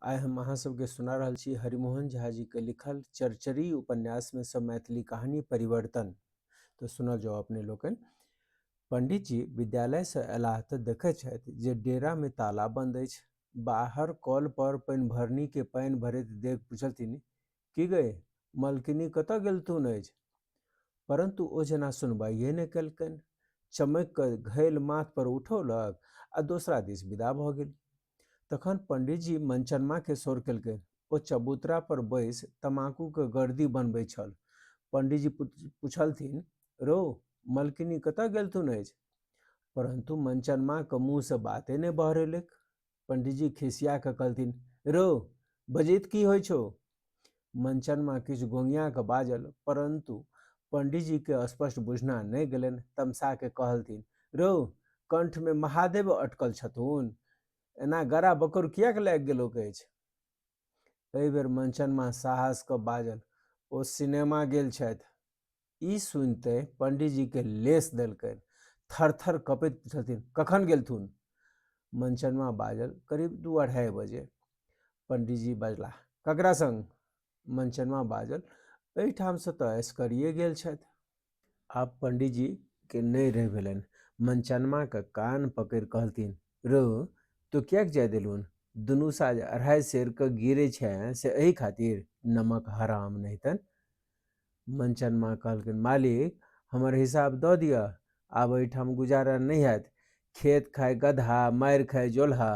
आइ हम अहाँ सबके सुना रहल छी हरिमोहन झा जी के लिखल चरचरी उपन्यासमे सँ मैथिली कहानी परिवर्तन। तऽ सुनल जाउ अपने लोकनि। पंडित जी विद्यालयसँ अयलाह तऽ देखैत छथि जे डेरामे ताला बन्द अछि। बाहर कल पर पानिभरनीके पानि भरैत देखि पुछलथिन, की गै, मलकिनी कतऽ गेलथुन अछि? परन्तु ओ जेना सुनवाइए नहि केलकनि। चमकि कऽ घैल माथ पर उठौलक आ दोसरा दिस विदा भऽ गेल। तखन पंडितजी मनचनमाकेँ सोर केलकनि। ओ चबूतरा पर बैसि तमाकूक गर्दी बनबैत छल। पंडितजी पुछलथिन, रौ, मलकिनी कतऽ गेलथुन अछि? परन्तु मनचनमाक मुँहसँ बाते नहि बहरेलैक। पंडितजी खिसिया कऽ कहलथिन, रौ, बजैत की होइ छौ? मनचनमा किछु गोंगिया कऽ बाजल, परन्तु पंडितजीके स्पष्ट बुझना नहि गेलनि। तमसा के कहलथिन, रौ, कंठमे महादेव अटकल छथुन, एना गरा बकौर किएक लागि गेलौक अछि? एहि बेर मनचनमा साहस कऽ बाजल, ओ सिनेमा गेल छथि। ई सुनिते पंडितजीके लेस देलकनि। थर-थर कँपैत पुछलथिन, कखन गेलथुन? मनचनमा बाजल, करीब 2-2.5 बजे। पंडितजी बजलाह, ककरा संग? मनचनमा बाजल, एहिठामसँ तऽ एसकरिये गेल छथि। आब पंडितजीके नहि रहि भेलनि। मनचनमाके कान पकड़ि कहलथिन, रौ, तोँ किएक जाय देलहुन? दुनू साँझ 2.5 सेरके गिरै छेँ से एही खातिर? नमक हराम नहितन। मनचनमा कहलकनि, मालिक, हमर हिसाब दऽ दिअ, आब एहिठाम गुजारा नहि हैत। खेत खाय गदहा, मारि खाय जोलहा।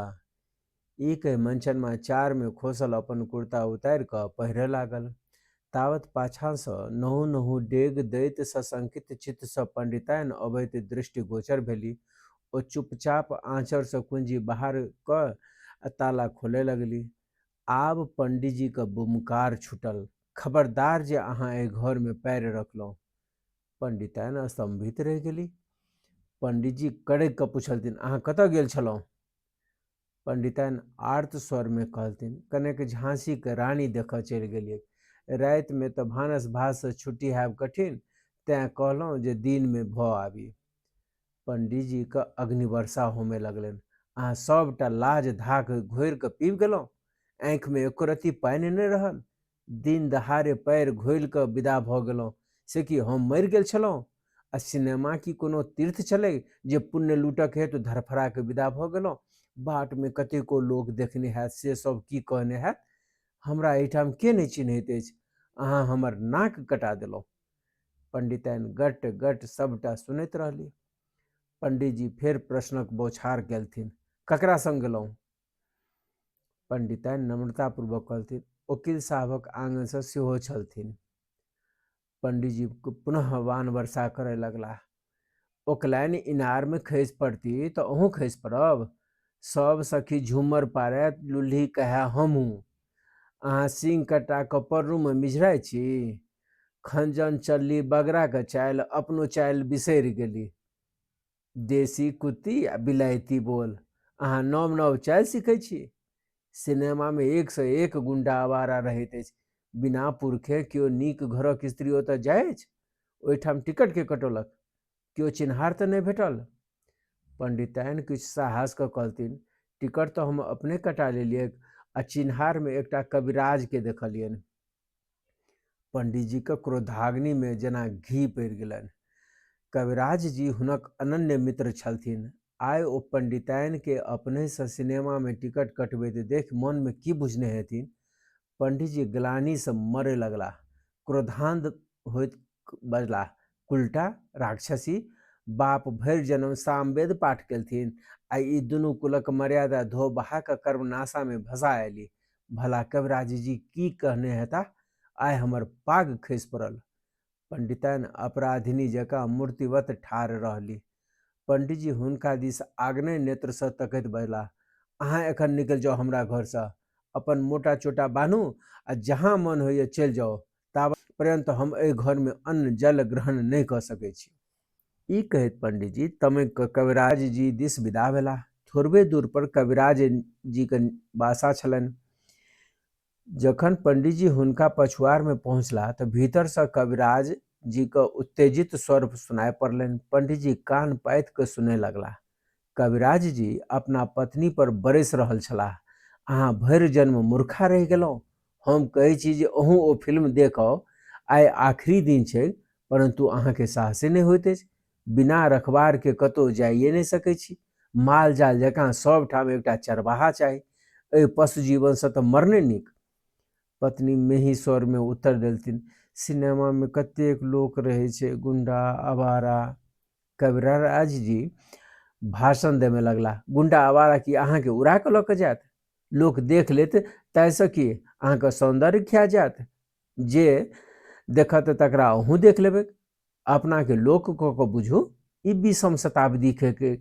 ई कहि मनचनमा चारमे खोसल अपन कुर्ता उतारि कऽ पहिरय लागल। तावत पाछाँसँ नहु-नहु डेग दैत सशंकित चित्तसँ पंडिताइन अबैत दृष्टिगोचर भेली। ओ चुपचाप आँचरसँ कुंजी बहार कऽ ताला खोलय लगली। आब पंडीजीक बुमकार छूटल, खबरदार जे अहाँ एहि घरमे पैर रखलहुँ। पंडिताइन स्तम्भित रहि गेली। पंडीजी कड़कि कऽ पुछलथिन, अहाँ कतऽ गेल छलहुँ? पंडिताइन आर्त स्वरमे कहलथिन, कनेक झाँसीक रानी देखऽ चलि गेलियैक। रातिमे तऽ भानस भातसँ छुट्टी हैब कठिन, तेँ कहलहुँ जे दिनमे भऽ आबी। पंडीजीक अग्निवर्षा होमय लगलनि, अहाँ सभटा लाज धाख घोरि कऽ पीबि गेलहुँ? आँखिमे एको रत्ती पानि नहि रहल? दिन दहाड़े पैर घोलि कऽ विदा भऽ गेलहुँ। से की हम मरि गेल छलहुँ? आ सिनेमा की कोनो तीर्थ छलै जे पुण्य लूटक हेतु धड़फड़ा कऽ विदा भऽ गेलहुँ? बाटमे कतेको लोक देखने हैत से सभ की कहने हैत? हमरा एहिठाम के नहि चिन्हैत अछि? अहाँ हमर नाक कटा देलहुँ। पंडिताइन गट गट सभटा सुनैत रहली। पंडीजी फेर प्रश्नक बौछार केलथिन, ककरा संग गेलहुँ? पंडिताइन नम्रतापूर्वक कहलथिन, ओकील साहबक आङनसँ सेहो छलथिन। पंडीजी पुनः वाण वर्षा करय लगलाह, ओकलाइन इनारमे खसि पड़ती तऽ अहूँ खसि पड़ब? सभ सखी झूमर पारय लुल्ही कहए हमहूँ। अहाँ सींग कटा कऽ पररूमे मिझराइ छी? खंजन चलली बगराके चालि, अपनो चालि बिसरि गेली। देशी कुत्ती आ बिलायती बोल, अहाँ नव नव चालि सीखै छी? सिनेमामे एकसँ एक गुंडा आवारा रहैत अछि। बिना पुरखे केओ नीक घरक स्त्री ओतऽ जाइ अछि? ओहिठाम टिकट के कटौलक? केओ चिन्हार तऽ नहि भेटल? पंडिताइन किछु साहस कऽ कहलथिन, टिकट तऽ हम अपने कटा लेलियैक आ चिन्हारमे एकटा कविराजके देखलियनि। पंडीजीक क्रोधाग्निमे जेना घी पड़ि गेलनि। कविराज जी हुनक अनन्य मित्र छलथिन। आइ ओ पंडिताइनकेँ अपनहिसँ सिनेमामे टिकट कटबैत देखि मोनमे की बुझने हेथिन? पंडीजी ग्लानिसँ मरय लगलाह। क्रोधान्ध होइत बजलाह, कुलटा, राक्षसी, बाप भरि जन्म सामवेद पाठ केलथिन आ ई दुनू कुलक मर्यादा धो बहा कऽ कर्मनाशामे भसा अयली। भला कविराजजी की कहने हेताह? आइ हमर पाग खसि पड़ल। पंडिताइन अपराधिनी जकाँ मूर्तिवत ठाढ़ रहली। पंडीजी हुनका दिस आग्नेय नेत्रसँ तकैत बजलाह, अहाँ एखन निकलि जाउ हमरा घरसँ। अपन मोटा चोटा बान्हू आ जहाँ मन होइए चलि जाउ। ताबत पर्यन्त हम एहि घरमे अन्न जल ग्रहण नहि कऽ सकैत छी। ई कहैत पंडीजी तमकि कऽ कविराज जी दिस विदा भेलाह। थोड़बे दूर पर कविराज जीक बासा छलनि। जखन पंडीजी हुनका पछुआरमे पहुँचलाह तऽ भीतरसँ कविराज जीक उत्तेजित स्वर सुनाय पड़लनि। पंडीजी कान पाति कऽ सुनय लगलाह। कविराज जी अपना पत्नी पर बरसि रहल छलाह, अहाँ भरि जन्म मूर्खा रहि गेलहुँ। हम कहै छी जे अहूँ ओ फिल्म देखब, आइ आखिरी दिन छै, परन्तु अहाँके साहसे नहि होइत अछि। बिना रखबारके कतहु जाइए नहि सकै छी। माल जाल जकाँ सभ ठाम एकटा चरबाहा चाही। एहि पशु जीवनसँ तऽ मरने नीक। पत्नी मेही स्वरमे उत्तर देलथिन, सिनेमामे कतेक लोक रहै छै, गुण्डा, आवारा। कविराज जी भाषण देबय लगलाह, गुण्डा आवारा की अहाँके उड़ा कऽ लऽ कऽ जायत? लोक देख लेत ताहिसँ की अहाँके सौन्दर्य खिया जायत? जे देखत तकरा अहूँ देख लेबै। अपनाके लोक कऽ कऽ बुझू, ई 20म शताब्दीके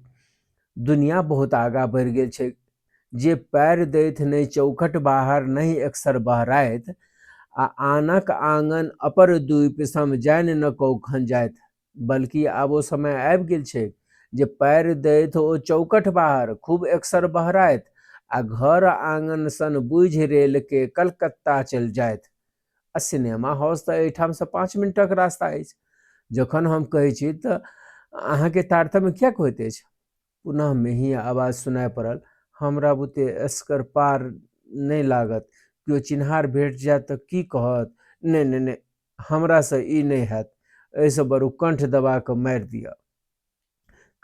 दुनिया बहुत आगाँ बढ़ि गेल छै। जे पैर दैत नहि चौखट बाहर नहि एकसर बहराइत, आ आनक आङन अपर द्वीप सम जानि न कौखन जाइत। बल्कि आब ओ समय आबि गेल छै जे पैर दैत ओ चौकठ बाहर खूब एकसर बहराइत आ घर आङन सन बुझि रेलके कलकत्ता चलि जाइत। आ सिनेमा हाउस तऽ एहिठामसँ 5 मिनटक रास्ता अछि। जखन हम कहै छी तऽ अहाँके तारतम्य किएक होइत अछि? पुनः मेही आवाज सुनाय पड़ल, हमरा बुते एसकर पार नहि लागत। केओ चिन्हार भेट जायत तऽ की कहत? नहि नहि नहि, हमरासँ ई नहि हैत। एहिसँ बरु कंठ दबा कऽ मारि दिअ।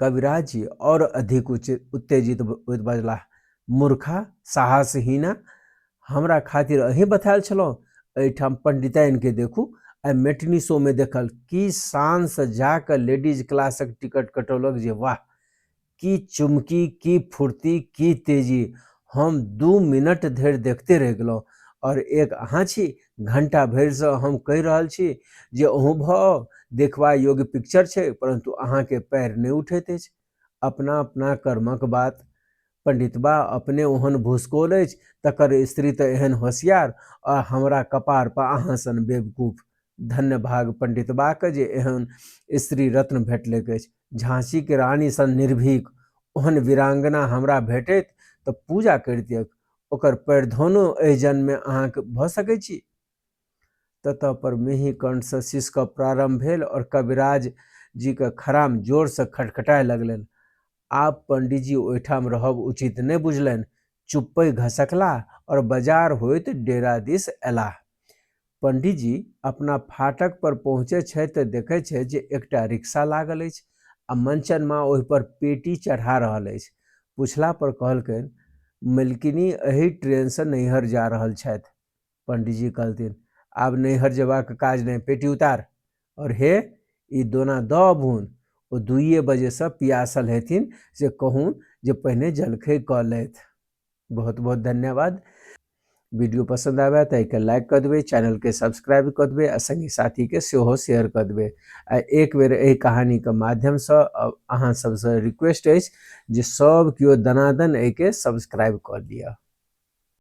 कविराज जी आओर अधिक उत्तेजित होइत बजलाह, मूर्खा, साहसहीना, हमरा खातिर अहीं बथायल छलहुँ। एहिठाम पंडिताइनके देखू, आइ मेटनी शोमे देखल, की शानसँ जा कऽ लेडीज क्लासक टिकट कटौलक जे वाह, की चुमकी, की फुर्ती, की तेजी। हम 2 मिनट धरि देखते रहि गेलहुँ। आओर एक अहाँ छी, घंटा भरिसँ हम कहि रहल छी जे अहूँ भऽ देखबा योग्य पिक्चर छै, परन्तु अहाँके पैर नहि उठैत अछि। अपना अपना कर्मक बात। पंडितबा अपने ओहन भुसकोल अछि, तकर स्त्री तऽ एहन होशियार, आ हमरा कपार पर अहाँ सन बेवकूफ। धन्य भाग पंडितबाके जे एहन स्त्री रत्न भेटलैक अछि। झाँसीके रानी सन निर्भीक ओहन वीरांगना हमरा भेटैत तऽ पूजा करितियैक। ओकर पैरधौनो एहि जन्ममे अहाँके भऽ सकै छी? ततः पर मेही कंठसँ सिसकब प्रारम्भ भेल और कविराज जीके खराम जोरसँ खटखटाय लगलनि। आब पंडीजी ओहिठाम रहब उचित नहि बुझलनि। चुप्पे घसकलाह और बाजार होइत डेरा दिस अयलाह। पंडीजी अपना फाटक पर पहुँचै छथि तऽ देखै छथि जे एकटा रिक्शा लागल अछि आ मनचन माँ ओहि पर पेटी चढ़ा रहल अछि। पुछला पर कहलकनि, मलकिनी एहि ट्रेनसँ नैहर जा रहल छथि। पंडीजी कहलथिन, आब नैहर जेबाक काज नहि, पेटी उतार और हे ई दोना दऽ अबहुन। ओ 2 बजेसँ पियासल हेथिन, से कहून जे पहिने जलखै कऽ लथि। बहुत बहुत धन्यवाद। वीडियो पसंद आबै तऽ एहिके लाइक कऽ देबै, चैनलके सब्सक्राइब कऽ देबै आ संगी साथीके सेहो शेयर कऽ देबै। आ एक बेर एहि कहानीके माध्यमसँ अहाँ सबसँ रिक्वेस्ट अछि जे सब केओ दनादन एहिके सब्सक्राइब कऽ लिअ।